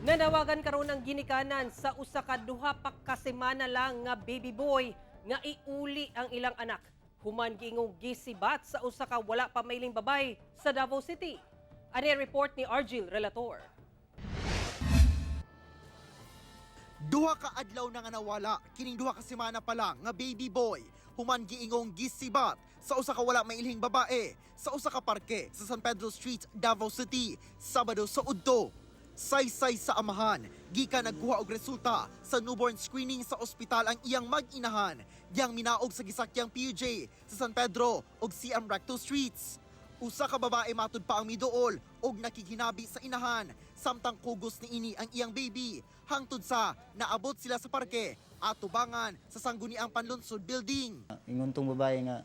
Nanawagan karon ang ginikanan sa usa ka 2 pa ka semana lang nga baby boy nga iuli ang ilang anak human giingong gisibat sa usa ka wala pa mailing babay sa Davao City. Ani ang report ni Argil Relator. 2 ka adlaw na nga nawala, kining 2 ka semana pa lang nga baby boy, human giingong gisibat sa usa ka wala mailhing babae sa usa ka parke sa San Pedro Street, Davao City, Sabado sa udto. Saysay sa amahan, gikan nagkuha og resulta sa newborn screening sa ospital ang iyang mag-inahan, diyang minaog sa gisakyang PUJ sa San Pedro ug CM Recto Streets. Usa ka babae matud pa ang miduol og nakiginabi sa inahan samtang kugos niini ang iyang baby hangtod sa naabot sila sa parke at tubangan sa sangguniang panlunsod building. Ingon tong babae nga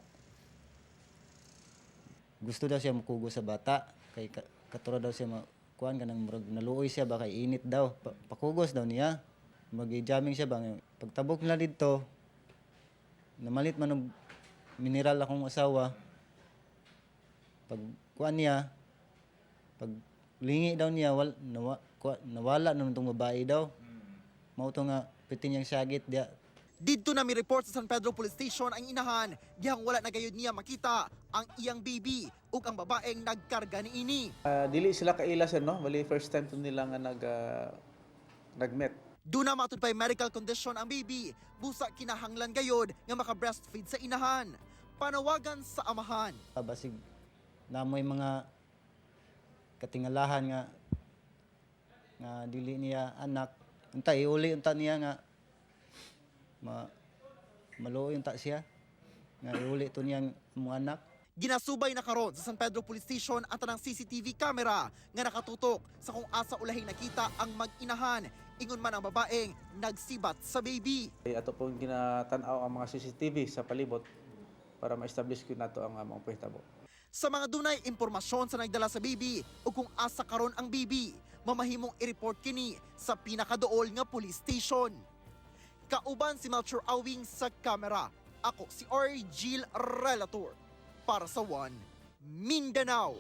gusto daw siya mukugos sa bata kay katura daw siya kuan kanang murag naluoy siya ba kay init daw, pakugos daw niya, magi-jamming siya ba. Pagtabok nila didto, namalit man og mineral akong asawa. Pag kuan niya, pag lingi daw niya, nawala naman tong babae daw. Mao to nga piti niyang syagit diya. Didto na mi report sa San Pedro Police Station ang inahan dihang wala na gayud niya makita ang iyang baby ug ang babaeng nagkarga niini. Dili sila kaila, sir, no? Bali first time to nila nga nag-met. Duna matud pay medical condition ang baby, busa kinahanglan gayod nga maka-breastfeed sa inahan. Panawagan sa amahan. Basig namoy mga katingalahan nga nga dili niya anak, unta iuli unta niya nga maluoy unta siya nga iuli to niyang mga anak. Ginasubay na karon sa San Pedro Police Station ang tanang CCTV camera nga nakatutok sa kung asa ulahing nakita ang mag-inahan. Ingon man ang babaeng nagsibat sa baby. Ay, ato pong ginatan-aw ang mga CCTV sa palibot para ma-establish gyud nato ang mga pahitabo. Sa mga dunay impormasyon sa nagdala sa baby o kung asa karon ang baby, mamahimong i-report kini sa pinakadool nga police station. Kauban si Melchor Awing sa kamera. Ako si Argil Relator para sa One Mindanao.